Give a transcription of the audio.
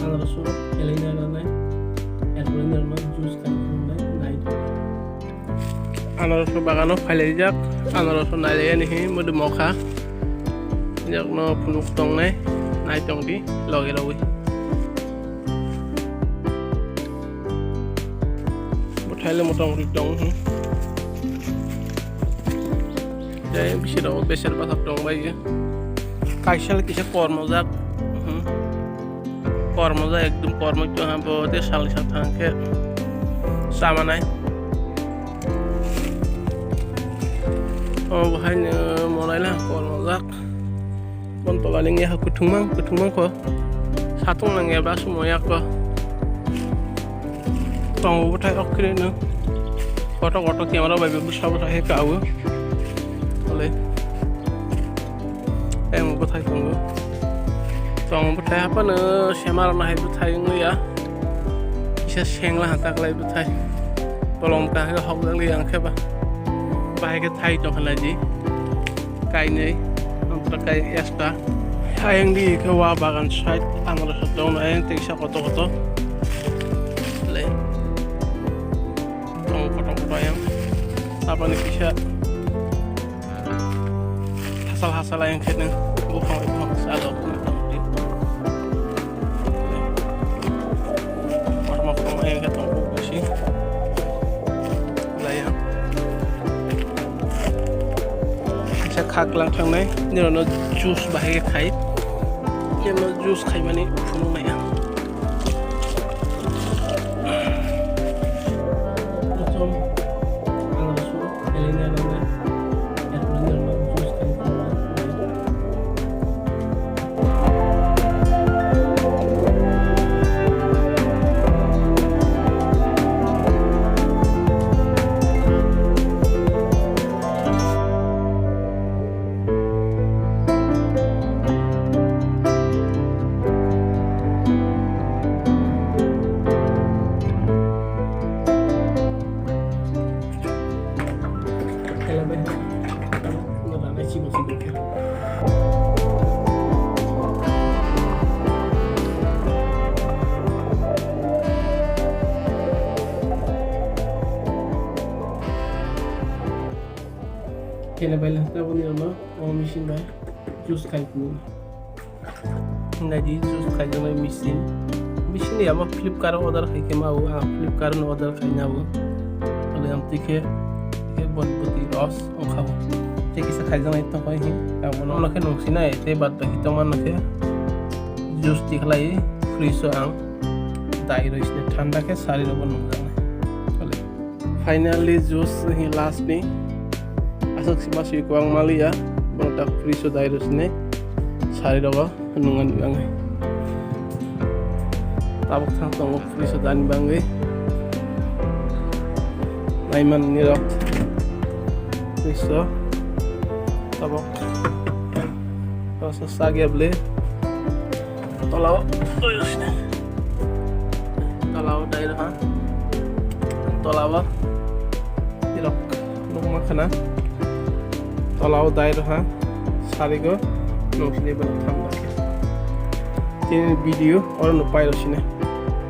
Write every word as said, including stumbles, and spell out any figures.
Anaroso elai nanai, erpore norno juice khainai nai. Anaroso bagano phailaijak, anaroso nailaiya ni hi modu mokha. Jakno phunuk tongnai, nai tongdi loge loge. Bwthaile motamoti tong, hmm. Tei bisiro beser bwsajak tong bai. Kaisa le kisa kormojak, hmm. Kormojak, ekdom kormo tong ha, bo tei salni sak thang khe chamanai. O bahaino monai le kormojak. Bon tola ling ya kuthumang, kuthumang ko. Satung nang ya ba sumo ya ko. Tongo bwthai okhre no. Koto koto camera bai bwsa bwsa he kawo. Ole. Em bwthai tongo. Tongo bwthai hapano semar na hai bwthai wngya. Kisa sengla ha taklai bwthai. Bolong ka hok jak li ang khe ba. Bahai khe thai tong khala di. Kainwi, amtwra kai extra. Ayang di khe wa bagan side, amro sa dong, ayang tei kisa koto koto. Le. Tong koto koto ayang. Aboni kisa. Hasal hasal ayang khe nang. Buphang buphang sa dok. Kotorma kotorma ayang khe tong busi. Laya. Kaisa khaklang thangnai, nirokno juice bahai khe khai. Nirokno juice khaimani phunuknai ang. Kosom, ang rw su, elina rw nai. Erpore nirokno juice khai phunuknai. Kela bai lang taboni ono o machine bai juice khai phunuknai. Naidi juice khaijaknai machine. Machine ya ma Flipkart o order khai khe ma o, ang Flipkart no order khai na o. Ole ang tikhe, tikhe bon bwtwi ros ongkha o. Tei kisa khaijaknai tongkha hi, ang bono khe nung sinai, tei bad baki tongma no khe juice tikhlai fridge o ang dai roi sini thanda khe sari rogo nungjaknai. Ole. Finally juice hi last ni aswk sima swi kwbang maliya, bono tak fridge o dai rw sini sari rogo nungani bagwi. Tabuk thang tongo fridge o dani bagwi. Naiman nirok fridge o tabuk. Rasa sagya bwle. Tolao, tolao dai rwkha. Tolao nirok nukma khna. Tolao dai rwkha. Sarigo nung sini belok tham da. Tini video oro nuk pai rw sini.